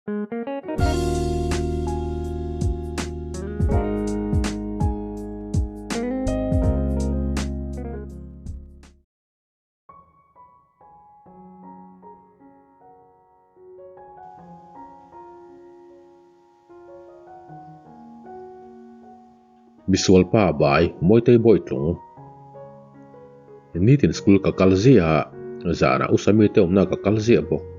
Misualpa bai Mawitei Bawitlung Nitin school ka kal ziah a, zanah Usami te awmna ka kal ziah bawk.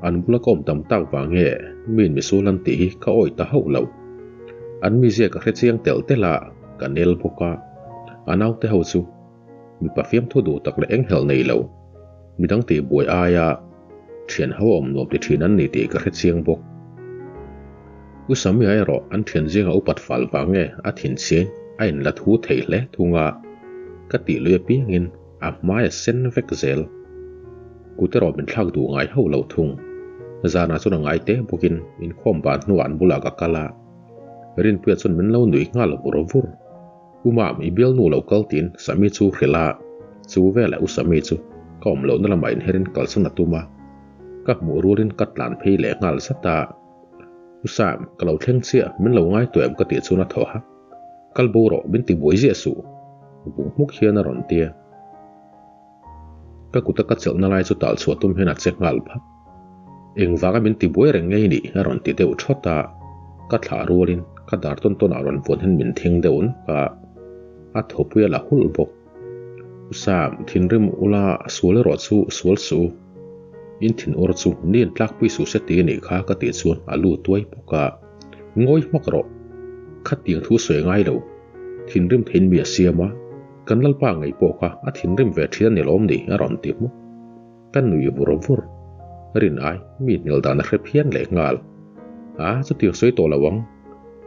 An bula ka awm tam tak vang nge miin misual an tih hi ka awih ta hauh lo. An mizia ka hre chiang telh telh a, ka nel bawk a. A naute ho chu mipa fiamthu duh tak leh enghelh nei lo, midang tih buai aia thian ho a awm nuam ti thin an ni tih ka hre chiang bawk. U Samia erawh an thian zinga upat fal vang nge a thinchhiain a inla thu thei hle thung a, ka tih lui apiangin a hmai a sen vek zel. Kut erawh min thlak duh ngai hauh lo thung. Zanah chuan a ngai te bawkin inkhawm ban hnuah an bulah ka kal a, Rinpuia chuan min lo nuih nghal vur vur. U Mam, i bialnu lo kal tiin Sami chu hrilh a, chu velah U Sami chu ka awm lohna lamah inherin kalsan a tum a, ka hmuh rualin ka tlan phei leh nghal zat a. U Sam, ka lo thleng chiah, min lo ngai tawh em ka tih chuan a thaw hak. Kal bo rawh, min ti buai ziah suh, vung hmuk hian a rawn ti a. Ka kuta ka chelhna lai chu tal chhuah tum hian a che nghal phap. Engvanga min ti buai reng ngei nih a rawn ti deuh thawt a, ka thlah rualin ka dar tawn tawnah rawn vawn hian min thing deuh nawk a, a thawpui a la hulh bawk. U Sam, thinrim ula sual erawh chu sual suh u. In thin ur chu ni in tlakpui suh se ti anih kha ka tih chuan a lu tuai bawk a, Ngawi hmak rawh. Khatiang thu sawi ngai lo. Thinrim theiin mi a siam a. Kan Lalpa ngei pawh kha a thinrim ve thin a ni lawm ni a rawn ti hmuk. Ka nui vur vur. Rin ai, mi hmel dan a hre phian leh nghal. A, chutiang sawi tawh lo ang.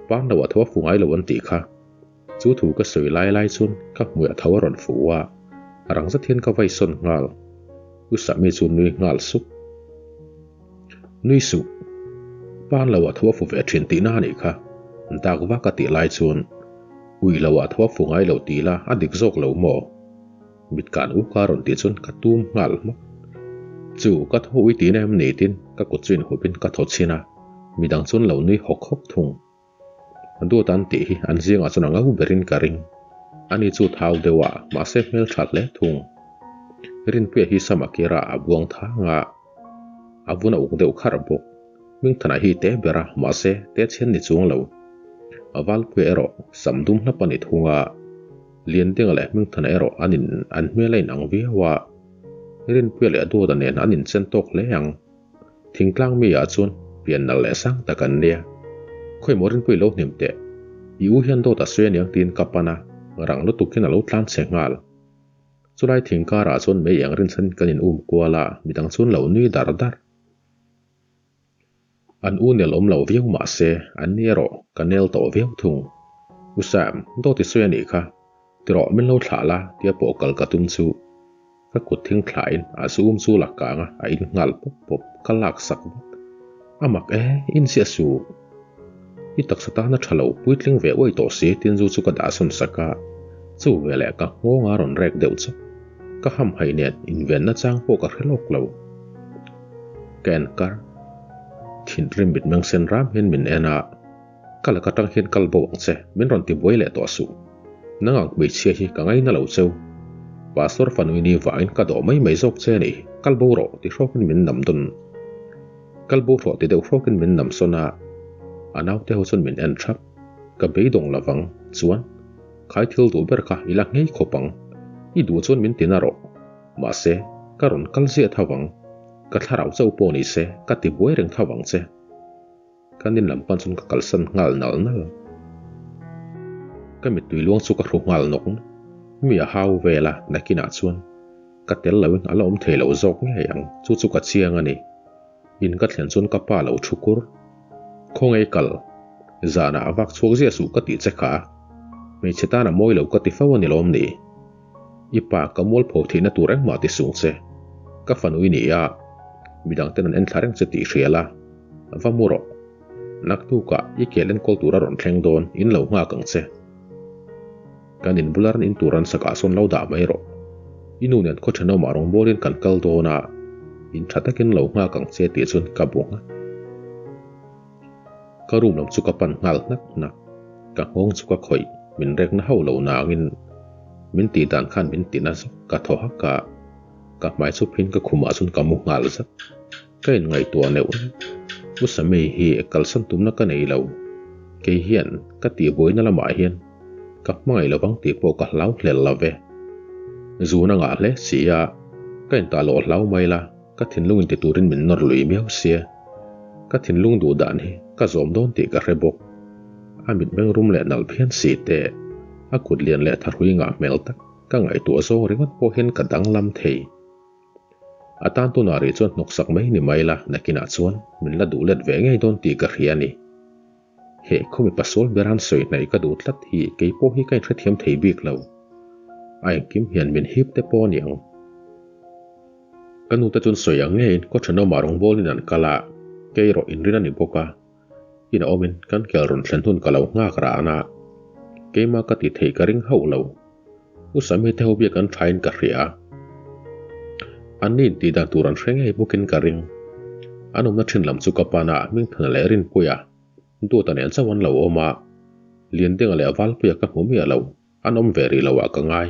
Pan lo ah tho a fu ngai lo an tih kha. Chu thu ka sawi lai lai chuan ka hmuiah tho a rawn fu a, a rang zet hian ka vai sawn nghal. U Sami chu nui nghal sup. Nui suh. Pan lo ah tho a fu ve thin tihna a nih kha. Dak vak a tih lai chuan Ui lo ah tho a fu ngai lo tih la a dik zawk lo maw? Mit kan u ka rawn tih chuan ka tum nghal hmak. Chu ka tho ui tihna em ni tin ka kut chu inhupin ka thaw chhin a, midang chuan lo nui hawk hawk thung. Dawt an tih hi an zingah chuan a ngo berin ka ring. Ani chu thau deuh a, mahse hmeltha hle thung. Rinpuia hi sama kira a buang thang a, a vun a uk deuh kharh bawk. Hmingthana hi te ber a, mahse te chhian ni chuang lo. A Valpuia erawh sam dum hlap a ni thung a, Liandinga leh Hmingthana erawh an in an hmel a inang viau a, Rinpuia leh Dawta nen an inchen tawk hle ang. Thingtlang mi ah chuan pian nalh leh sang tak an nia. Khawi maw Rinpuii lo hnim teh. I u hian dawt a sawi aniang tiin ka pan a, rang lutuk hian a lo tlan chhe nghal. Chulai thing karah chuan mei eng rinchhan kan in um kual a, midang chuan lo nui dar dar. An u nel awm lo viau mah se, an ni erawh ka nel tawh viau thung. U Sam, dawt i sawi anih kha. Tirawh min lo thlah la tia pawh kal ka tum chu ka kut thing thlain a zu um chu la kang a, a in nghal pawp pawp, ka lak sak vat. A mak e, in ziah suh. I taksa tana tha lo puitling ve uai tawh si tin zu chu ka dah sawn sak a, chu veleh ka nghawng a rawn rek deuh chauh. Ka hamhaih nen invenna chang pawh ka hre lawk lo. Ka en kar. Thinrim mitmeng sen ram hian min en a. Ka laka tang hian kal bo ang che, min rawn ti buai leh tawh suh. Nang ang hmeichhia hi ka ngaina lo cheu. Pastor fanui ni vangin ka dawh mai mai zawk che a ni, kal bo rawh ti hrawkin min nam dawn. Kal bo rawh ti deuh hrawkin min nam sawn a, a naute ho chuan min en thap. Ka beidawng lovang, chuan khai thil duh ber kha i la nghei khawp ang, i duh chuan min ti na rawh. Mahse, ka rawn kal ziah tho ang, ka thlarau chauh pawh ni se ka ti buai reng tho ang che. Ka nin lam pan chuan ka kalsan nghal nal nal. Ka mittui luang chu ka hru nghal nawk nawk. Mi a hau vel a, nakinah chuan ka tel loin a la awm thei lo zawk ngei ang, chu chu ka chiang a ni. In ka thlen chuan ka pa lo thu kur. Khawngaih kal, zanah a vak chhuak ziah suh ka tih che kha a, hmeichhe tan a mawi lo ka ti fo a ni lawm ni? I pa ka mualpho theihna tur engmah ti sung che. Ka fanu i ni a, midangten an enthla reng che tih hria la, va mu rawh. Naktukah i kel enkawl tur a rawn thleng dawn, in lo nghak ang che. Kan inbula ran in tur an sakah sawn lo dah mai rawh. I nu nen khawthenawmah rawngbawlin kan kal dawn a, in tha takin lo nghak ang che tih chuan ka bu nghat. Ka room lam chu ka pan nghal hnak hnak. Ka nghawng chu ka khawih, min rekna hauh lo nangin min tih dan khan min ti na zawk, ka thaw hak a. Ka hmai chu phin ka khumah chuan ka mu nghal zat. Ka inngaihtuah neuh neuh. U Sami hi kalsan tumna ka nei lo. Kei hian ka tihbuaina lamah hian ka hmangaih lovang tih pawh ka hlau hlel lo ve. Zun a ngah hle si a, ka intah loh hlau mai la, ka thinlung inti turin min nawr lui miau sia. Ka thinlung duh dan hi ka zawm dawn tih ka hre bawk. A mitmeng rum leh nalh phian si te, a kut lian leh thahrui ngah hmel tak ka ngaihtuah zawng ringawt pawh hian ka danglam thei. A tan tunah rih chuan hnawksak mai ni mai la, nakinah chuan min la duh let ve ngei dawn tih ka hria a ni. He khawmi pasal ber han sawi hnaih ka duh tlat hi kei pawh hi ka inhrethiam thei bik lo. A engkim hian min hip te pawh a ni ang. Ka nu te chuan sawi ang ngeiin khaw thenawmah rawngbawlin an kal a, kei erawh inrin a ni bawk a. Ina awmin kan kel rawn thlen hun ka lo nghak rah ana, keimah ka ti thei ka ring hauh lo. U Sami te ho biak an thain ka hria. An ni intih dan tur an hre ngei bawkin ka ring. An awmna thin lam chu ka pan a, Hmingthana leh Rinpuia, Duata nen chauh an lo awm a, Liandinga leh Valpuia ka hmu miah lo, an awm ve rih lo ah ka ngai.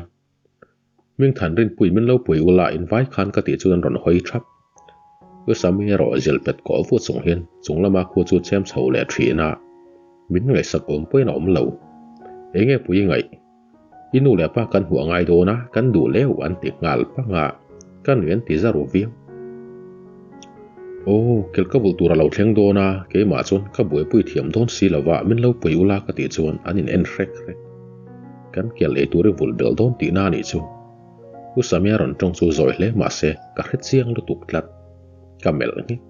Hmingthan Rinpui min lo pui ula invai khan ka tih chuan an rawn hawi thap. U Sami erawh zil pet kawh vu chung hian chung lama khu chu chem chho leh thin a, min ngaihsak awm pawhin a awm lo. Enge pui ngaih? I nu leh pa kan hmuh a ngai dawn a, kan duh leu an ti nghal pang a, ka nui an ti za ru viau. Aw, kel ka vulh tur a lo thleng dawn a, keimah chuan ka buaipui thiam dawn si lo va, min lo pui ula ka tih chuan an in en hrek hrek. Kan kel ei tur i vulh belh dawn tihna a nih chu. U Samia rawn tawng chu zawi hle mah se ka hre chiang lutuk tlat. Ka melh nghet.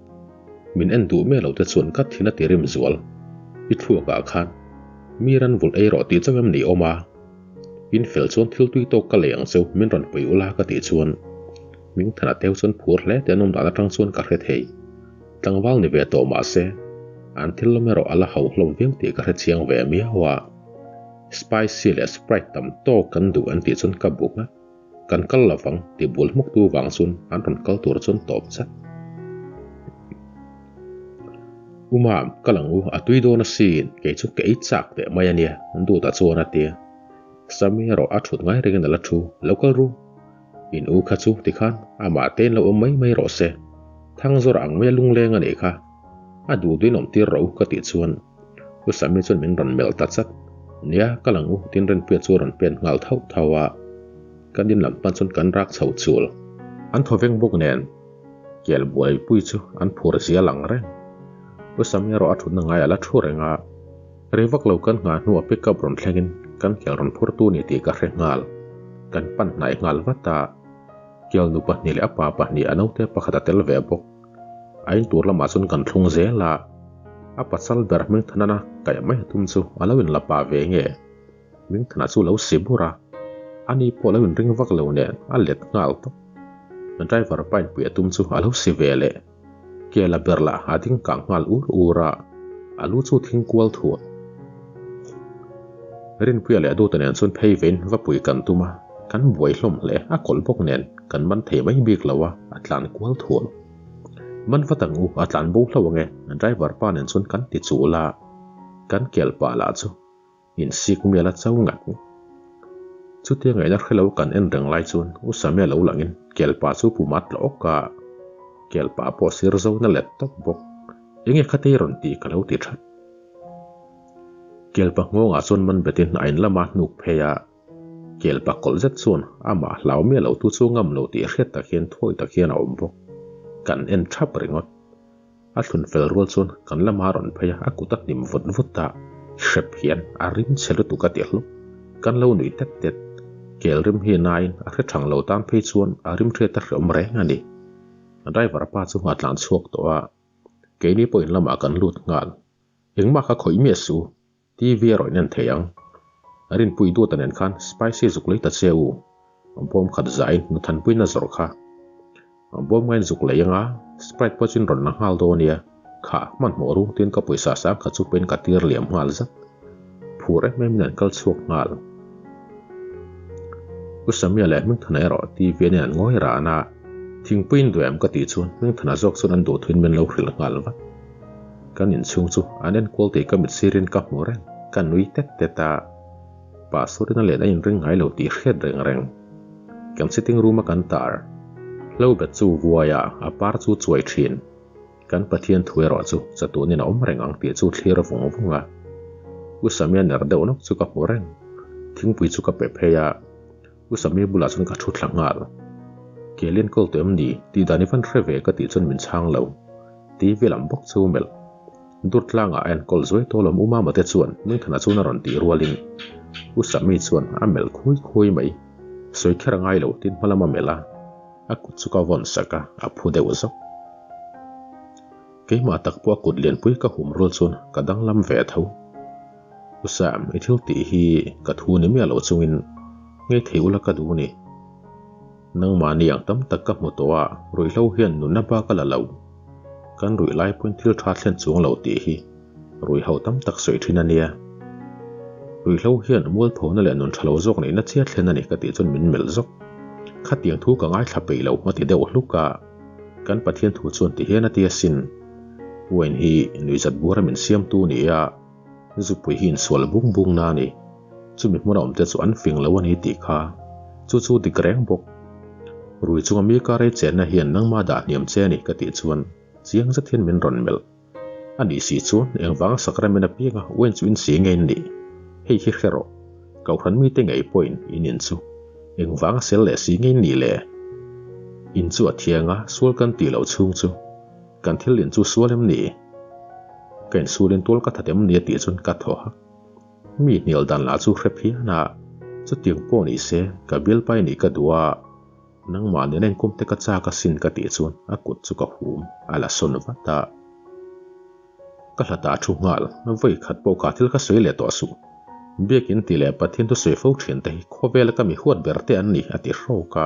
Min en duh miah lo te chuan ka thin a ti rim zual. I thluakah khan mi ran vulh ei rawh tih chauh em ni awm a? In fel chuan thil tui tawk ka lei ang cheu min rawn pui ula ka tih chuan Hmingthana teu chuan phur hle te an awm dan atang chuan ka hre thei. Tlangval ni ve tawh mah se an thil lawm erawh a la ho hlawm viau tih ka hre chiang ve miau a. Spicy leh Sprite tam tawk kan duh an tih chuan ka bu nghat. Kan kal lovang tih bul hmuk tu vang chuan an rawn kal tur chuan tawp chat. U Mam, kal ang u, a tui dawn asin, kei chu ka ei chak teh mai a nia, Duta chuan a ti a. Sammy erawh a thut ngai rengin a la thu, Lo kal ru. In u kha chu tikhan amah tein lo awm mai mai rawh se. Thangzawr ang mai a lungleng a nih kha. A duh duhin awm tir rawh u ka tih chuan U Sammy chuan min rawn melh ta chat. Nia, kal ang u, tin Rinpuia chu a rawn pen nghal thauh thauh a. Kan in lam hman chuan kan rak chho chul. An thaw veng bawk nen kel buaipui chu an phur zial ang reng. U Sammy erawh a thutna ngai a la thu reng a. Rei vak lo kan nghah hnuah pickup rawn thlengin kan kel rawn phur tu ni tih ka hre nghal. Kan pan hnai nghal vat a. Kel nu pahnih leh a pa pahnih a naute pakhat a tel ve bawk. A in tur lamah chuan kan thlung zel a. A pasal ber Hmingthanana kaih mai a tum chu a lo inla pah ve nge? Hmingthana chu lo si bur a, ani pawh lo inring vak lo nen a let nghal tawp. Driver pa inpui a tum chu a lo si ve leh. Kela ber lah a ding kang nghal ur ur a, a lu chu thing kual thuah. Rinpuia leh Duta nen chuan phei vein va pui kan tum a, kan buai hlawm hle, a kawlh bawk nen kan man thei mai bik lo a, a tlan kual thuah. Man vat ang u, a tlan bo hlauh ang e, driver pa nen chuan kan ti chul a, kan kel pah lah chu insik mial a cho ngat ngat. Chutia ngaihna hre lo kan en reng lai chuan U Samia lo langin kel pa chu pum a tla awk a, kel pa pawh sir zo na let tawp bawk. Enge khatei rawn tih ka lo ti that. Kel pa nghawngah chuan man betin a in lama hnuk phei a. Kel pa kawlh zet chuan amah hlau miah lo tu chu ngam lo tih hriat tak hian thawi tak hian a awm bawk. Kan en thap ringawt. A thlun fel rual chuan kan lama rawn phei a, a kut a hnim vut vut a, hrep hian a rim chhe lutuk a ti hluk. Kan lo nuih tet tet. Kel rim hi nain a hre thang lo tan phei chuan a rim hriat a hreawm reng a ni. Driver pa chu a tlan chhuak tawh a, keini pawhin lamah kan lut nghal. Engmah kha khawih miah suh. TV a rawn en thei ang. Rinpui Duata nen khan spicy zuk lei ta che u. Bawm khat zain nuthanpuiin a zawrh kha. Bawm ngain zuk lei anga Sprite pawh chuin rawn la nghal dawn nia. Kha, hmanhmawh ru tiin ka pawisa sang kha chu pen ka tir liam nghal zat. Phur em em in an kal chhuak nghal. U Samia leh Hmingthana erawh TV an en an ngawi ran a. Thingpuiin duh em ka tih chuan Hmingthana zawk chuan an duh thuin min lo hrilh nghal vat. Kan inchhung chu an enkual tih ka mit sirin ka hmu reng, ka nui tet tet a. Pastor-in a len a inring ngai lo tih hriat reng reng. Kan sitting room-a kan tar hlo bet chu vuaia a par chu chuai thin. Kan Pathian thu erawh chu chatuanin a awm reng ang tih chu thlir vung vung a. U Samia ner deuh nawk chu ka hmu reng. Thingpui chu ka pe phei a. U Samia bulah chuan ka thu thla nghal. Ke lian kawl tawh em ni? Tih dan i van hre ve ka tih chuan min chhang lo. TV lam bawk chu melh. Dur tlangah a enkawl zuai tawh lawm U Mama te chuan Nungthana chuan a rawn tih rualin U Sami chuan a melh khui khui mai. Sawi kher a ngai lo tin hma lam a melh a, a kut chu ka vawn sak a, a phu deuh zawk. Keimah tak pawh a kut lianpui ka hum rual chuan ka danglam ve tho. U Sam, i thil tih hi ka thu ni miah lo chungin ngei thei ula ka duh ni. Nangmahni ang tam tak ka hmu tawh a, ruihhlo hian nunna bak a la lo. Kan ruih lai pawhin thil tha thlen chuang lo tih hi ruihho tam tak sawi thin a nia. Ruihhlo hian mualphona leh nun tha lo zawk neihna chiah thlen a ni ka tih chuan min melh zawk. Khatiang thu ka ngaithla peih lo a ti deuh hluk a, kan Pathian thu chuan ti hian a ti asin. Wine hi nuihzat bura min siamtu ni a. Zupui hi insual bung bung na a ni. Chumi hmuna awmte chu an fing lo a ni tih kha chu chu dik reng bawk. Rui chunga mi ka rei chenna hian nangma dah hniam che a ni ka tih chuan chiang zet hian min rawn melh. A nih si chuan engvanga sakramen apianga uain chu in si nge in nih? Hei hi hre rawh. Kohhran mite ngei pawhin in in chu engvanga sel leh si nge in nih le? In chu a thiang a, sual kan tih loh chhung chu Kan thil in chu sual em ni? Ka insulin tual ka that em ni a tih chuan ka thaw hak. Mi hnial dan lah chu hre phian a, chutiang pawh ni se ka bialpai nih ka duh a, nangmah nen enkum te ka chak asin ka tih chuan a kut chu ka hum a la sawn vat a. Ka hlatah a thu nghal, vawi khat pawh kha thil ka sawi leh tawh suh. Biakin tih leh Pathian thu sawi fo thian te hi khawvela ka mi huat ber te an ni a ti hrawk a.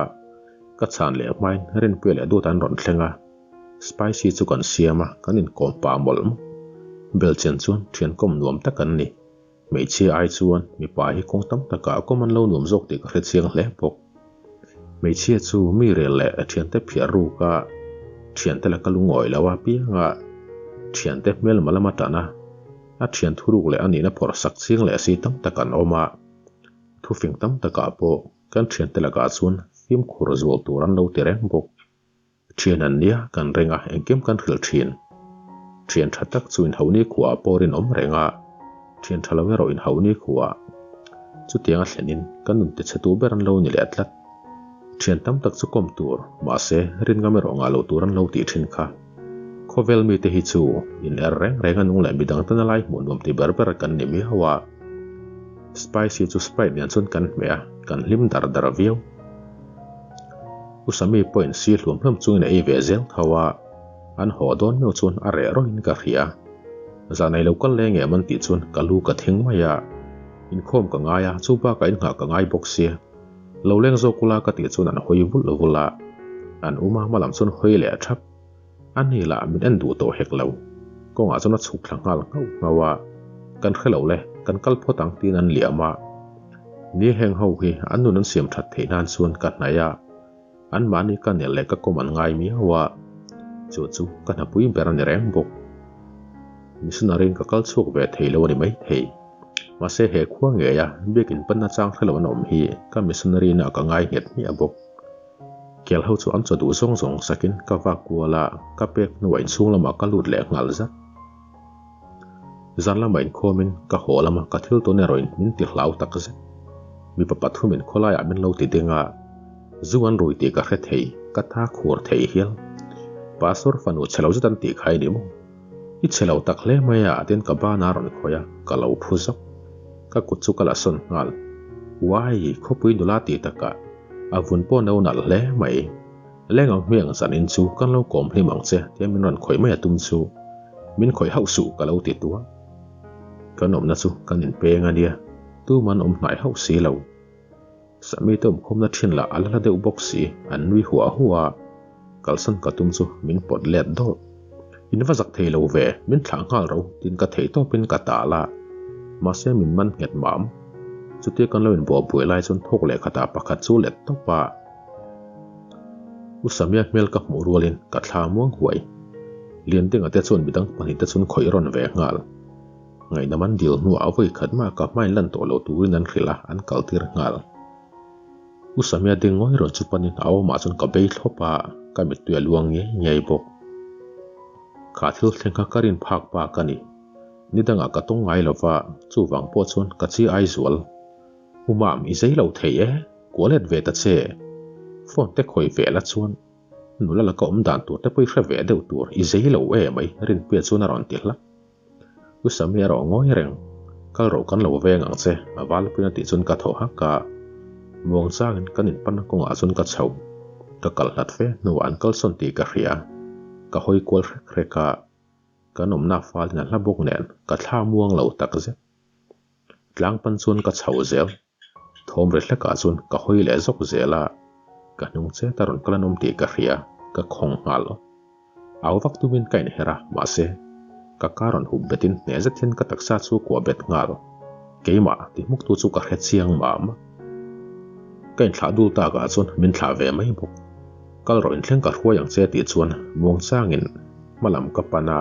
Ka chhan leh hmain Rinpuia leh Duat an rawn thleng a. Spicy chu kan siam a, kan inkawm pah mawlh mawlh. Belchian chuan thian kawm nuam tak an ni. Hmeichhia ai chuan mipa hi kawng tam takah a kawm an lo nuam zawk tih ka hre chiang hle bawk. Hmeichhia chu mi rel leh thiante phiah ruk a, thiante laka lungawi lo a piang a, thiante hmelma lama tan a, a thian thuruk leh a nihna phawrh sak chiang leh si tam tak an awm a. Thufing tam takah pawh kan thiante lakah chuan fimkhur zual tur an lo ti reng bawk. Thian an nia kan reng a, engkim kan hrilh thin. Thian tha tak chu inhauhni khuaah pawh rinawm reng a, thian tha lo erawh inhauhni khuaah. Chutianga thlenin kan nun tichhe tu ber an lo ni leh tlat. Thian tam tak chu kawm tur, mahse rinngam erawh ngah loh tur an lo tih thin kha. Khawvel mite hi chu in er reng reng a nung leh midang tana lai hmuh nuam ti ber ber kan ni miau a. Spicy chu Sprite nen chuan kan hmeh a, kan hlim dar dar viau. U Sami pawhin si hluam hluam chungin a ei ve zel tho a, an haw dawn meuh chuan a reh rawhin ka hria. Zan ei lo kal leng em an tih chuan ka lu ka thing mai a, inkhawm ka ngai a, chu bakah innghah ka ngai bawk sia. Lo leng zawk ula ka tih chuan an hawi vulh vulh a, an um a hma lam chuan hawi leh a thap. A ni lah min en duh tawh hek lo. Kawngah chuan a chhuk thla nghal nghauh nghauh a, Kan hre lo le, kan kal phawt ang tiin an liam a. Ni heng ho hi an nun an siam that theih nan chuan ka hnaih a, anmahni ka nel leh ka kawm an ngai miau a, chu chu ka hnapui ber a ni reng bawk. Missionary in ka kal chhuak ve thei lo a ni maithei. Mahse he khua ngeia biakin panna chang hre lo an awm hi ka missionary na ka ngai nghet hmiah bawk. Kel ho chu an chaw duh zawng zawng sakin ka vak kual a, ka pek hnuah inchhung lamah ka lut leh nghal zat. Zan lamah inkhawmin ka haw lama ka thil tawn erawhin min ti hlau tak zet. Mipa pathumin khawlaiah min lo ti ding a, zu an rui tih ka hre thei, ka ta khur thei hial. Pastor fanu chhe lo zet an tih kha i ni maw? I chhe lo tak hle mai a tiin ka bana a rawn khawih a, ka lo phu zawk. Ka kut chu ka la sawn nghal. Uai, khawpui nula tih takah a vun pawh no nalh hle mai. Leng ang hmiang zanin chu kan lo kawm hlim ang che tia min rawn khawih mai a tum chu min khawih hauh suh ka lo ti tua. Kan awmna chu kan inpeng a nia, tuman awm hnai hauh si lo. Sahmi te awmkhawmna thin lah a la la deuh bawk si, an nui huah huah a, kalsan ka tum chu min pawt let dawrh. In va zak thei lo ve, min thlah nghal ro tiin ka theih tawpin ka tal a, mahse min man nghet mam. Chutia kan lo inbuah buai lai chuan thawk leh khatah pakhat chu let tawp a. U Samia hmel ka hmuh rualin ka thla muang huai. Liandinga te chuan midang pahnihte chu an khawih rawn ve nghal. Ngaihnam an dil hnuah a vawi khat mah ka hmain lan tawh lo turin an hrilh a, an kaltir nghal. U Samia ding ngawi rawn chu panin a awmah chuan ka bei thlawp a, ka mittui a luang ngei ngei bawk. Kha thil thleng kha ka rin phak bak a ni. Ni dangah ka tawng ngai lova, chuvang pawh chuan ka chi ai zual. U Mam, i zei lo thei e, kualet ve ta che. Phone te khawi ve la chuan nula laka awm dan tur te pawh i hre ve deuh tur, i zei lo e mai, Rinpuia chuan a rawn ti hlak. U Sammy erawh ngawi reng, Kal rawh kan lo veng ang che, a valpuiin a tih chuan ka thaw hak a. Muang changin kan inpanna kawngah chuan ka chho. Ka kal hlat fe hnuah an kalsawn tih ka hria. Ka hawi kual hrek hrek a, kan awmna falin a hla bawk nen ka thla muang lo tak zet. Tlang pan chuan ka chho zel. Thawm ri hlekah chuan ka hawi leh zawk zel a, ka hnung chet a rawn kal an awm tih ka hria, ka khawng nghal awk. Au vak tumin ka inher a, mahse, ka ka rawn hup betin hneh zet hian ka taksa chu kuah bet nghal. Keimah ti hmuktu chu ka hre chiang mah mah. Ka inthlah dul takah chuan min thlah ve mai bawk. Kal rawh inthleng ka hruai ang che tih chuan muangchangin hmalam ka pan a,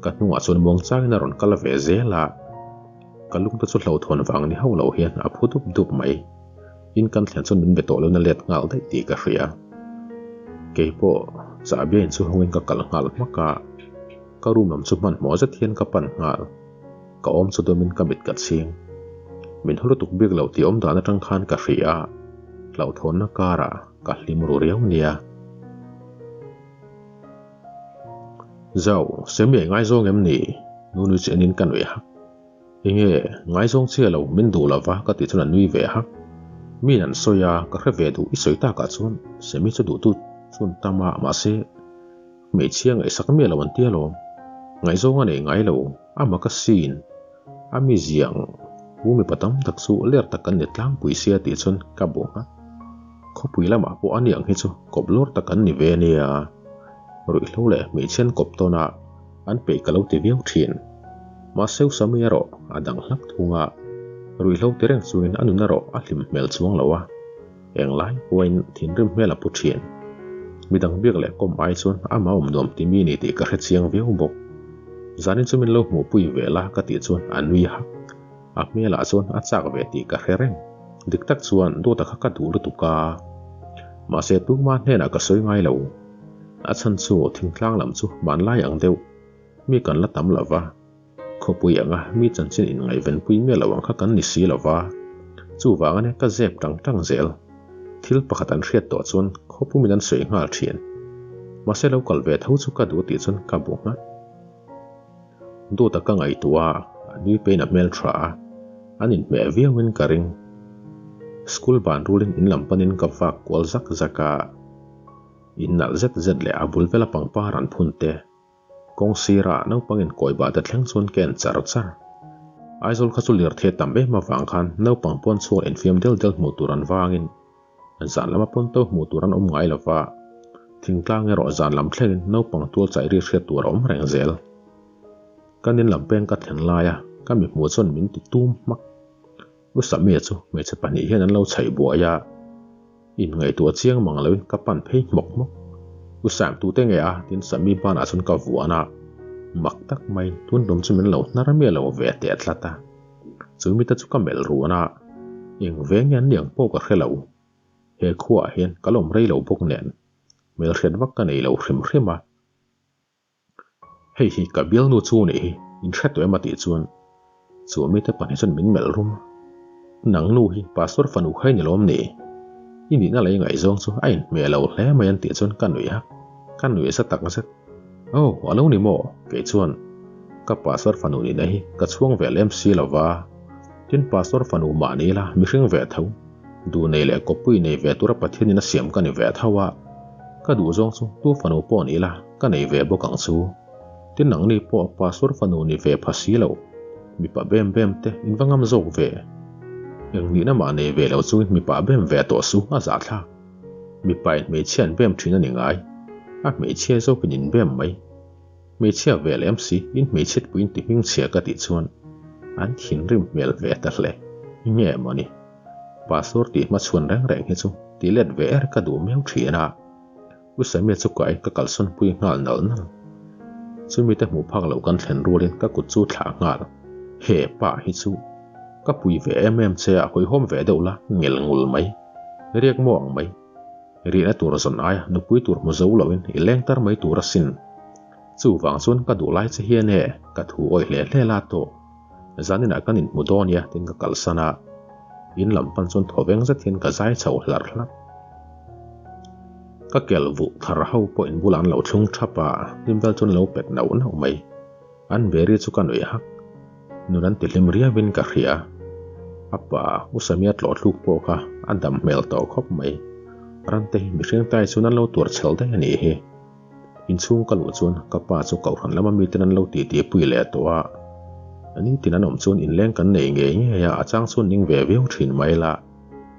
ka hnungah chuan muangchangin a rawn kal ve zel a. Ka lungte chu hlauhthawn vang ni hauh loh hian a phu dup dup mai. In kan thlen chuan min be tawh loin a let nghal daih tih ka hria. Kei pawh chahbia in chu hawngin ka kalh nghal hmak a, ka room lam chu hmanhmawh zet hian ka pan nghal. Ka awm chu dawmin ka mit ka chhing. Min haw lutuk bik lo tih awm dan atang khan ka hria a, hlauhthawnna karah ka hlim ru riau nia. Zau, Semi a ngaizawng em ni? Nunui chu enin ka nui hak. Enge, ngaizawng chiah lo, min duh lova ka tih chuan a nui ve hak. Miin an sawi a, ka hre ve duh i sawi takah chuan Semi chu duhtu chuan tam a, mahse, hmeichhia ngaihsak miah lo an ti alawm. Ngaihzawng a nei ngai lo, ama ka sin, a mi ziang u mipa tam tak chu ler tak kan ni tlangpui sia tih chuan ka bu nghat. Khawpui lamah pawh a ni ang hi chu kawp lawr tak an ni ve ania. Ruihhlo leh hmeichhian kawp tawn a an peih ka lo ti viau thin. Mahse Usami erawh a dang hlak thung a, ruihhlo ti reng chungin a nun erawh a hlim hmel chuang lo a, englai pawhin thinrim hmel a pu thin. Midang biak leh kawm ai chuan amah awm nuam ti mi ni tih ka hre chiang viau bawk. Zanin chu min lo hmuhpui ve la ka tih chuan a nui hak. A hmelah chuan a chak ve tih ka hre reng. Dik tak chuan Dawta kha ka duh lutuk a. Mahse tuma hnenah ka sawi ngai lo. A chhan chu thingtlang lam chu hmanlai ang deuh. Mi kan la tam lo va. Khawpui anga mi chanchin inngaihvenpui miah lo ang kha kan ni si lo va. Chuvang ania ka zep tang tang zel. Thil pakhat an hriat tawh chuan khawpumin an sawi nghal thin. Mahse lo kal ve tho chu ka duh tih chuan ka bu nghat. Dawta ka ngaihtuah a, a nui peiin a hmel tha a, an inhmeh viauin ka ring. School ban rulin in lam panin ka vak kual zak zak a, in nalh zet zet leh a bul vela pangpar an phun te, kawng sirah naupang inkawi bah te thleng chuan ka en char char. Aizawl kha chu lirthei a tam em avang khan naupang pawn chhuak infiam del del hmuh tur an vangin Zan lama pawn to hmuh tur an awm ngai lo va, thingtlang erawh zan lam thlengin naupang tual chaih ri hriat tur a awm reng zel. Ka nin lam peng ka thlen laia ka mi hmuh chuan min ti tum hmak. U Samia chu hmeichhe pahnih hian an lo chhaih buai a, inngaihtuah chiang mang loin ka pan phei hmawk hmawk. U Sam tute nge a? Tin Sami banah chuan ka vuan a, mak tak mai tun tum chu min lo hnar miah lo ve teh tlat a. Chu mite chu ka melh ruan a, eng veng nge an ni ang pawh ka hre lo. He khuaah hian ka lawm rei lo bawk nen, hmelhriat vak ka nei lo hrim hrim a. Hei hi ka bialnu chu nih hi, in hre tawh em a tih chuan chu mite pahnih chuan min melh rum. Nang nu hi pastor fanu kha i ni lawm ni? I nihna lei ngaihzawng chu a inhmeh lo hle mai an tih chuan ka nuih hak, ka nuih za tak zet. Aw, a lo ni maw? Kei chuan ka pastor fanu nihna hi ka chhuang ve lem si lo va, tin pastor fanu mah ni ila mihring ve tho, duh nei leh kawppui nei ve tura Pathianin a siam ka ni ve tho a, ka duh zawng chu tu fanu pawh ni ila ka nei ve bawk ang chu. Tin nangni pawh pastor fanu ni ve pha si lo, mipa bem bem te in va ngam zawk ve. Eng nihna mah nei ve lo chungin mipa bem ve tawh su a zahthlak. Mipa in hmeichhia an bem thin a ni ngai. A hmeichhia zawkin in bem mai. Hmeichhia ve lem si, in hmeichhiat pui in ti hmingchhia ka tih chuan an thinrim hmel ve ta hle. Nge mawni? Pastor tih hmachhuan reng reng hi chu ti let ve er ka duh miau thin a. U Samia chu kai ka kalsawn pui nghal nalh nalh. Chumi te hmuh phak loh kan thlen rualin ka kut chu thlah nghal. He pa hi chu ka pui ve em em che a, hawihhawm ve deuh la ngel ngul mai. Riak maw ang mai. Rihna tur zawn aia nupui tur hmu zo loin i leng tar mai tur asin. Chuvang chuan ka duh lai che hian e, ka thu awih hle hle la tawh. Zaninah kan inhmu dawn nia tiin ka kalsan a, in lam pan chuan thaw veng zet hian ka zai chho hlarh hlarh. Ka kel vuh thar ho pawh in bulah an lo thlung thap a, hlim vel chuan lo pet nauh nauh mai. An beri chu ka nuih hak. Nun an ti hlim riauin ka hria. A pa U Samia tlawh thluk pawh kha a dam hmel tawh khawp mai. Rante hi mihring tai chuan an lo tuar chhel daih a nih hi. Inchhung ka luh chuan ka pa chu kohhran lama miten an lo titi pui leh tawh a, nitin an awm chuan inleng kan nei ngei ngei a, a chang chuan ning ve viau thin mai la,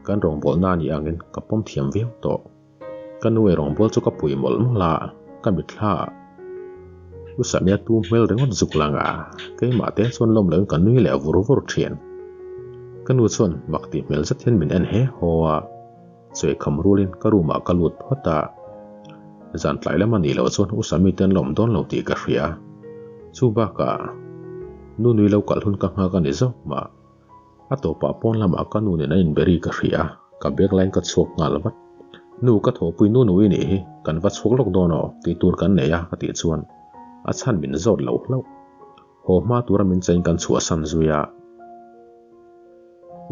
kan rawngbawlna a nih angin ka pawm thiam viau tawh. Ka nu ei rawngbâwl chu ka pui mawlh mawlh a, ka mitthla a U Samia tu hmel ringawt zuk lang a, keimah te chuan lawm loin ka nui leh vur vur thin. Ka nu chuan mak tih hmel zet hian min en he haw a. Chawi kham rulin ka room ah ka lut phawt a, zan tlai lam a nih loh chuan U Sami te an lawm dawn lo tih ka hria. Chu bakah nu nui lo kalh hun ka nghak a ni zawk mah. A tawpah pawn lamah ka nu nen an inberi ka hria, ka bag line ka chhuak nghal vat. Nu ka thawhpui nu nui nih hi, kan va chhuak lawk dawn aw, tih tur kan nei a ka tih chuan a chhan min zawt lo hlauh. Haw hma tura min chain kan chhuahsan zui a.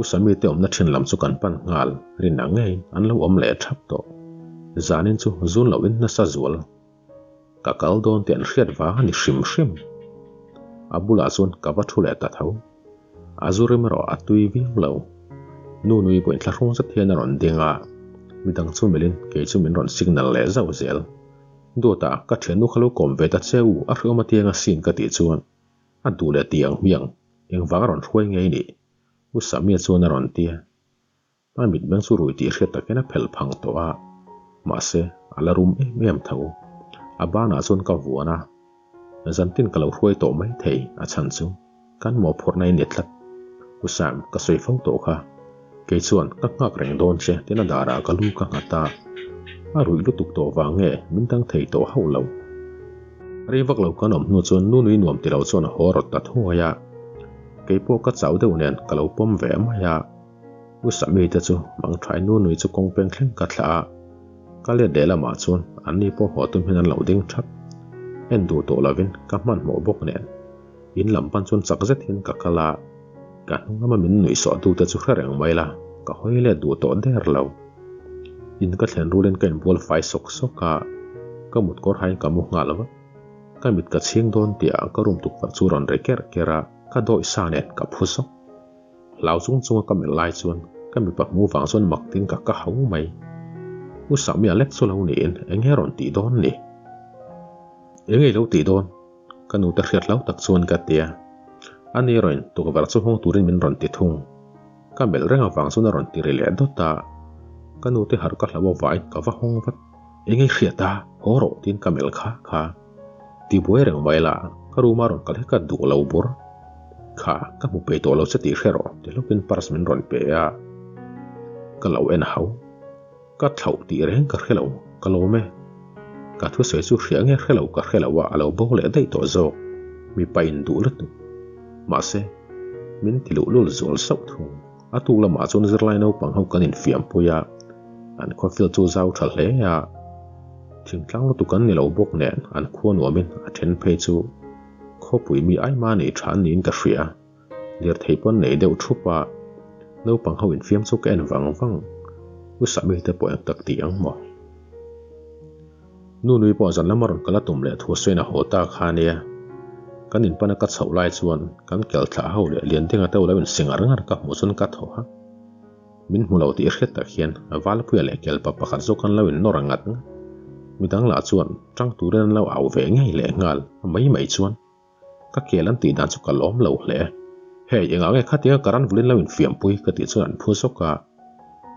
U Sami te awmna thin lam chu kan pan nghal, rin ang ngeiin an lo awm leh thap tawh. Zanin chu zun lohin nasa zual. Ka kal dawn tih an hriat vang a ni hrim hrim. A bulah chuan ka va thu leh ta tho. A zu rim erawh a tui viau lo. Nu nui pawhin thlahrung zet hian a rawn ding a, midang chu melhin kei chu min rawn signal leh zauh zel. Dawtah ka thiannu kha lo kawm ve ta che u, a hriawm a tiang asin ka tih chuan a duh leh ti ang hmiang, engvang a rawn hruai ngei nih? U Samia chuan a rawn ti a. A mitmeng chu rui tih hriat takin a phelh phang tawh a, mahse a la rum em em tho. A banah chuan ka vuan a, zantin ka lo hruai tawh mai thei a chhan chu kan mawhphurhna i ni tlat. U Sam, ka sawi fo tawh kha. Kei chuan ka nghak reng dawn che tiin a darah ka lu ka nghat a, a ruih lutuk tawh vang nge min dang thei tawh hauh lo. Rei vak lo kan awm hnu chuan nu nui nuam ti lo chuan a haw rawt ta thuai a, kei pawh ka chau deuh nen ka lo pawm ve mai a. U Sami te chu mangthain nu nui chu kawng peng thleng ka thlah a, ka let leh lamah chuan an ni pawh haw tum hian an lo ding thap. En duh tawh lovin ka hmanhmawh bawk nen in lam pan chuan chak zet hian ka kal a, ka hnung lama min nuih sawh tu te chu hre reng mai la, ka hawi let duh tawh der lo. In ka thlen rulin ka inbual fai sawk sawk a, ka mut kawr hain ka mu nghal vat. Ka mit ka chhing dawn tihah ka room tukverh chu rawn ri kerh kerh a, ka dawih sa nen ka phu zawk. Hlau chung chunga ka melh lai chuan ka mipa hmuh vang chuan mak tin ka ka hau mai. U Samia lek chu lo niin eng nge rawn tih dawn ni? Eng nge i lo tih dawn? Ka nute hriat hlau tak chuan ka ti a. Ani erawhin tukverh chu hawng turin min rawn ti thung. Ka melh reng avang chuan a rawn ti ri leh dawt a. Ka nute harh ka hlau avangin ka va hawng vat. Eng nge i hriat a? Haw rawh tiin ka melh kha kha. Ti buai reng mai la, ka room a rawn kal hi ka duh lo bur. Kha, ka hmu pei tawh lo che tih hre rawh ti hlawkin purse min rawn pe a. Ka lo en hau. Ka thlauh tih reng ka hre lo, ka lawm e. Ka thusawi chu hria nge hre lo ka hre lo a, a lo bo leh daih tawh zawk. Mipa in duh lutuk. Mahse, min ti luhlul zual sauh thung. A tuk lamah chuan zirlai naupang ho kan infiampui a, an khawfil chu zau tha hle a. Thingtlang lutuk an ni lo bawk nen an khua nuamin a then phei chu khawpui mi aima nei tha an niin ka hria. Lirthei pawn nei deuh thup a, naupang ho infiam chu ka en vang vang. U Sami te pawh eng tak tih ang maw? Nu nui pawh zan lama rawn kal a tum leh thu sawiin a haw ta kha nia. Kan inpana ka chhoh lai chuan kan kel thlah ho leh Liandinga te u lo insi ngar ngar ka hmuh chuan ka thaw hak. Min hmu lo tih hriat tak hian Valpuia leh kelpa pakhat zawk an lo innawr ngat ngat. Midang lah chuan tang turin an lo au ve ngei leh nghal mai mai chuan ka kel an tih dan chu ka lawm lo hle. Hei engah nge khatinga ka ran vulin lo infiampui ka tih chuan an phu zawk a.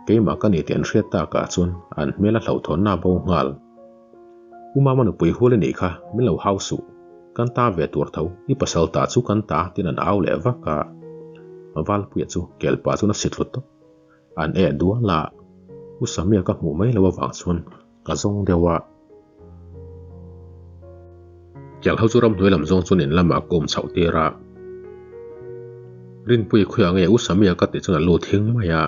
Keimah ka ni tih an hriat takah chuan an hmel a hlauhthawnna a bo nghal. U Mama nupui hul i nih kha, min lo hau suh. Kan ta ve tur tho, i pasal ta chu kan ta tiin an au leh vak a. Valpuia chu kelpa chuan a si tlut tawp. An eh dual a, U Samia ka hmuh mai lo avang chuan ka zawng deuh a. Kel ho chu ramhnuai lam zawng chuan in lamah ka awm chhoh tir a. Rinpuii khawiah nge U Samia ka tih chuan a lut hing mai a.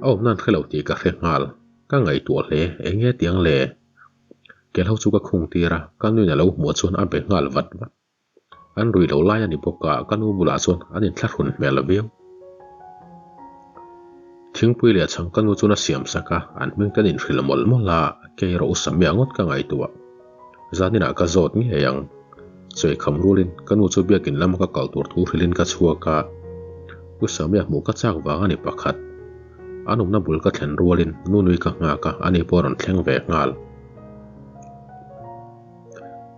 A awmna an hre lo tih ka hre nghal. Ka ngaihtuah hle, eng nge tiang le? Kel ho chu ka khung tir a, ka nuin a lo hmuh chuan a be nghal vat vat. An rui lo lai a ni bawk a, ka nu bulah chuan an inthlahrun hmel viau. Thingpui leh chhang ka nu chuan a siam sak a, an hming ten inhrilh mawlh mawlh a, kei erawh u Samia ngawt ka ngaihtuah. Zaninah ka zawt ngei ang. Sawi kham rualin ka nu chu biakin lama ka kal tur thu hrilhin ka chhuak a, U Samia hmuh ka chak vang a ni pakhat. An awmna bul ka thlen rualin nu nui ka nghak a, ani pawh a rawn thleng ve nghal.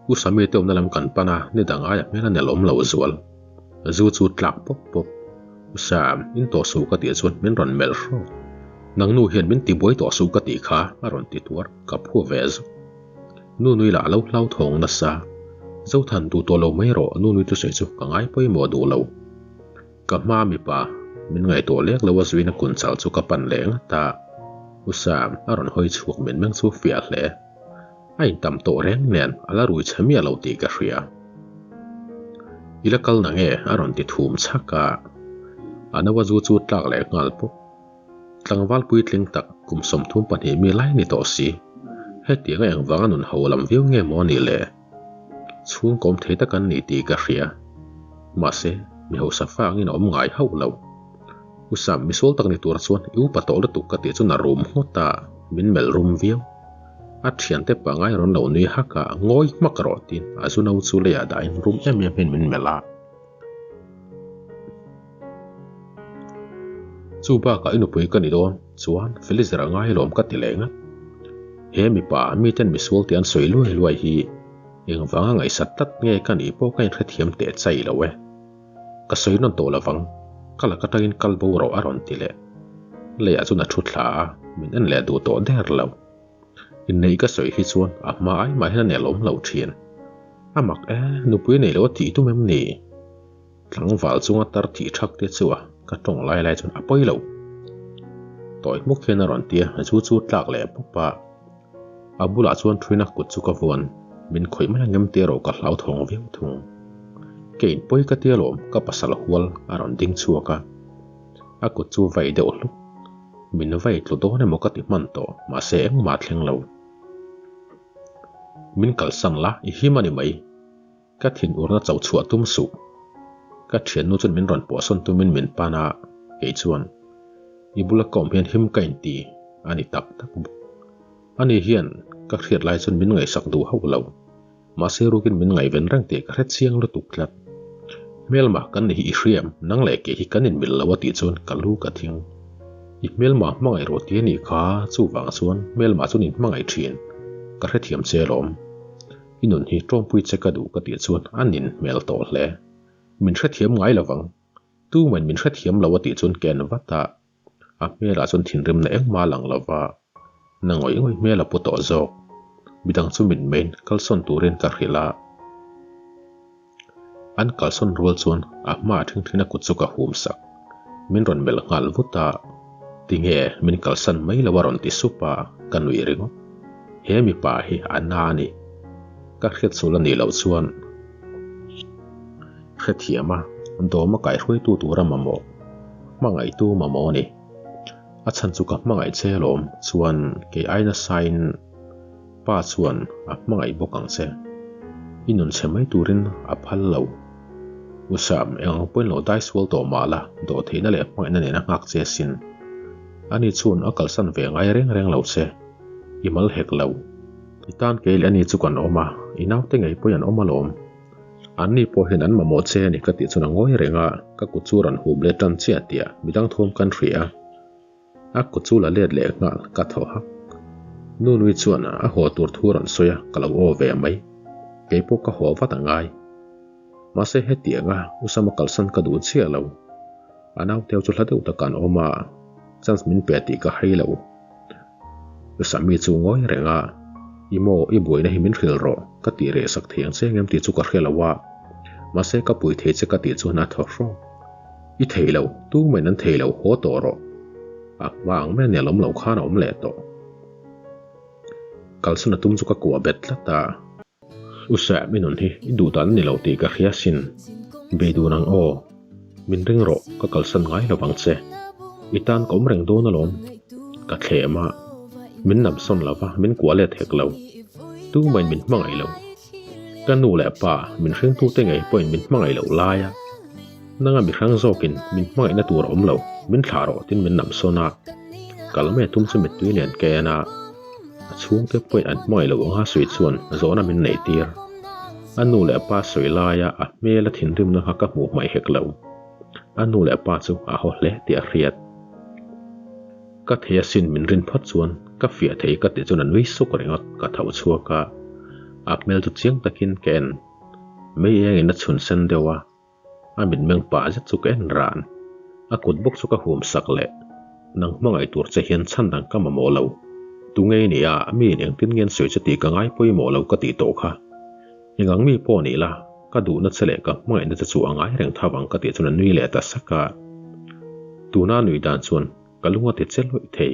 U Sammy te awmna lam kan pan a, ni dang aia hmel a nelawm lo zual. Zu chu tlak pawp pawp. U Sam, in tawh suh ka tih chuan min rawn melh hrawk. Nang nu hian min tibuai tawh suh ka tih kha a rawn ti tuar, ka phu ve zuk. Nu nui lah a lo hlauthawng nasa. Zothan duh tawh lo mai rawh, nu nui thusawi chu ka ngai pawimawh duh lo. Ka hma mipa, min ngaihtuah lek lo a zuina kun chal chu ka pan leh ngat a. U Sam, a rawn hawi chhuak min meng chu fiah hle. A intam tawh reng nen a la rui chhe miah lo tih ka hria. I la kal na nge? a rawn ti thum chhak a. A naua zu chu tlak leh nghal pawp. Tlangval puitling tak kum 32 mi lai ni tawh si. Hetianga engvanga nun ho lam viau nge maw anih le? Chhungkawm thei tak an ni tih ka hria. Mahse, mi hausa fa angin a awm ngai hauh lo. U Sam, misual tak ni tur chuan i upa tawh lutuk ka tih chu na rum nghawt a, min melh rum viau. A thiante pangai rawn lo nui hak a, ngawi hmak rawh tiin a zu no chu leiah dahin rum em em hian min melh a. Chu bakah i nupui ka ni dawn chuan Felizer a ngai lawm ka ti leh ngat. He mipa miten misual tih an sawi luai luai hi engvanga ngaihsat tlat nge ka nih pawh ka inhrethiam teh chai lo e. Ka sawi nawn tawh lovang, ka lak atangin kal bo rawh a rawn ti leh. Leiah chuan a thu thla a, min en leh duh tawh der lo. Inneih ka sawi hi chuan a hma ai mah hian a nelawm lo thin. A mak e, nupui nei lo a tih tum em ni? Tlangval chunga tar thih thak te chu a ka tawng lai lai chuan a pawi lo. Tawi hmuk hian a rawn ti a, zu chu tlak leh pawp a. A bulah chuan thuina kut chu ka vuan, min khawih mai angem te erawh ka hlauthawng viau thung. Ke in pawi ka tia lawm, ka pasal hual a rawn ding chhuak a. A kut chu vai deuh hluk. Min vai tlu dawn emaw ka ti hman tawh, mahse engmah a thleng lo. Min kalsan la, i him a ni mai. Ka thinurna cho chhuah tum suh. Ka thiannu chuan min rawn pawhsawn tumin min pan a, kei chuan, I bula ka awm hian him ka inti a ni tak tak bawk. Ani hian ka hriat lai chuan min ngaihsak duh hauh lo. Mahse rukin min ngaihven reng tih ka hre chiang lutuk tlat. Hmelma kan ni hi i hriam, nang leh kei hi kan inmil lo a tih chuan ka lu ka thing. I hmelma hmangaih rawh ti a nih kha, chuvang chuan hmelma chuan in hmangaih thin. Ka hrethiam che alawm. I nun hi tawngpui che ka duh ka tih chuan a nin hmel tawh hle. Min hrethiam ngai lovang. Tumain min hrethiam lo a tih chuan ka en vat a. A hmelah chuan thinrimna engmah a lang lova, na ngawih ngawih hmel a pu tawh zawk. Midang chu mitmeiin kalsawn turin ka hrilh a. An kalsawn rual chuan a hmaah thingthina kut chu ka hum sak. Min rawn melh nghal vut a, Tinge min kalsan mai lo a rawn ti sup a, ka nuih ringawt. He mipa hi a na a ni. Ka hriat sul a nih loh chuan hrethiam a, dawm a kaihruaitu tura mamawh, hmangaihtu mamawh a ni. A chhan chu ka hmangaih che alawm chuan kei ai nasain Pa chuan a hmangaih bawk ang che. I nun chhe mai turin a phal lo. U Sam, eng ang pawhin lo dai sual tawh mah la, dawhtheihna leh hmangaihna nen a nghak che asin. Ani chuan a kalsan ve ngai reng reng lo che. I mal hek lo. I tan kei leh ani chu kan awm a, i naute ngei pawhin an awm alawm. Anni pawh hian an mamawh che a ni ka tih chuan a ngawi reng a, ka kut chu rawn hup let tan chiah tiah midang thawm kan hria a. A kut chu la let leh nghal ka thaw hak. Nunui chuan a haw tur thu rawn sawi a, ka lo aw ve mai. Kei pawh ka haw vat a ngai. Mahse hetianga Usama kalsan ka duh chiah lo. A nauteu chu hla deuh takah an awm a, chance min pe tih ka hai lo. Usami chu ngawi reng a, I maw, i buaina hi min hrilh rawh, ka tih reh sak thei ang che engem tih chu ka hria lo a. Mahse ka pui thei che ka tih chuan a thaw hrawk. I thei lo, tumahin an thei lo, haw tawh rawh. A hma ang mai a nia lawm lo khan a awm leh tawh. Kalsan a tum chu ka kuah bet tlat a. U Sam, i nun hi i duh dan a ni lo tih ka hria sin. Bei dun ang aw. Min ring rawh, ka kalsan ngai lo vang che. I tan ka awm reng dawn alawm. Ka thlem a, min namsawn lo va, min kuah let hek lo. Tumahin min hmangaih lo. Ka nu leh pa, min hringtute ngei pawhin min hmangaih loh lai a. Nanga mi hrang zawkin min hmangaihna tur a awm lo, min thlah rawh tin min namsawn a. Kal mai a tum chu mittui nen ka en a. A chhungte pawhin an hmangaih loh anga sawi chuan zawhna min neih tir. A nu leh a pa sawi laia a hmel a thinrimna kha ka hmuh hmaih hek lo. A nu leh a pa chu a haw hle tih a hriat. Ka thei asin min rin phawt chuan ka fiah thei ka tih chuan a nui suk ringawt ka tho chhuak a. A hmel chu chiang takin ka en. Mei engin a chhun sen deuh a. A mitmeng pah zet chu ka en ran. A kut bawk chu ka hum sak leh. Nang hmangaih tur che hian chhan dang ka mamawh lo. Tunge i nih a, mi in engtin nge an sawi che tih ka ngai pawimawh lo ka tih tawh kha. Engang mi pawh nih la, ka duhna che leh ka hmangaihna che chu a ngai reng tha vang ka tih chuan a nui leh ta sak a. Tuna a nui dan chuan ka lung a ti che lawih thei.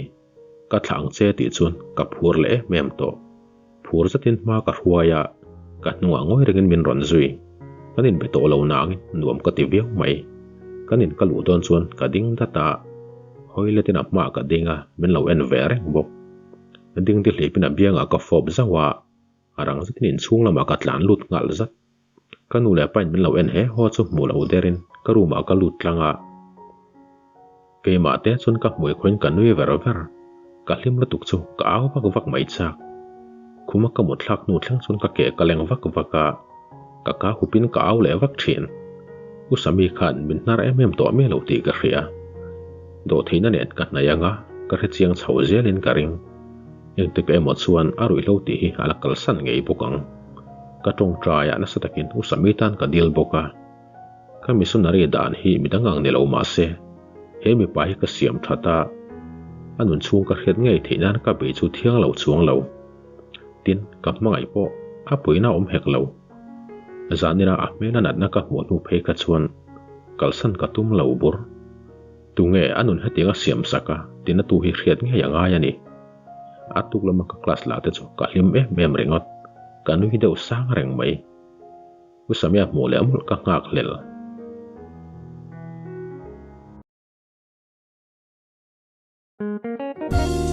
Ka thlah ang che tih chuan ka phur leh em em tawh. Phur zetin hma ka hruai a, ka hnungah ngawi rengin min rawn zui. Kan inbe tawh lo nangin nuam ka ti viau mai. Kan in ka luh dawn chuan ka ding dat a, hawi letin a hmaah ka ding a, min lo en ve reng bawk. Ding ti hlipin a biangah ka fawp zauh a, a rang zetin inchhung lamah ka tlan lut nghal zat. Ka nu leh pain min lo en he haw chu hmuh lo derin ka room ah ka lut tlang a. Keimah te chuan ka hmui khawiin ka nui ver ver. Ka hlim lutuk chu ka au vak vak mai chak. Khuma ka mut thlak hnu thleng chuan ka ke ka leng vak vak a. Ka ka hupin ka au leh vak thin. U Sami khan min hnar em em tawh miah lo tih ka hria. Dawhtheihna nen ka hnaih anga ka hrechiang chho zelin ka ring. Engtik emaw chuan a ruihhlo tih hi a la kalsan ngei bawk ang. Ka tawngtai ah nasa takin U Sami tan ka dil bawk a. Ka missionary dan hi midang ang ni lo mah se, he mipa hi ka siam that a, a nun chhung ka hriat ngei theih nan ka bei chu thiang lo chuang lo. Tin, ka hmangaih pawh a puina awm hek lo. Zanina a hmela natna ka hmuh hnu phei kha chuan kalsan ka tum lo bur. Tunge a nun hetiang a siam sak a, tina tu hi hriat ngei a ngai a ni. A tuk lama ka class lah te chu ka hlim em em ringawt, ka nui deuh sang reng mai. U Samia hmuh leh mawlh ka nghak hlel.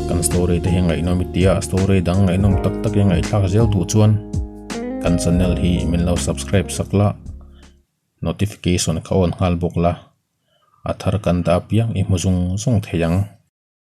Kan story te hi ngaihnawm i tia, story dang ngaihnawm tak tak i ngaihthlak zel duh chuan kan channel hi min lo subscribe sak la, notification kha on nghal bawk la, a thar kan dah apiang i hmu zung zung thei ang.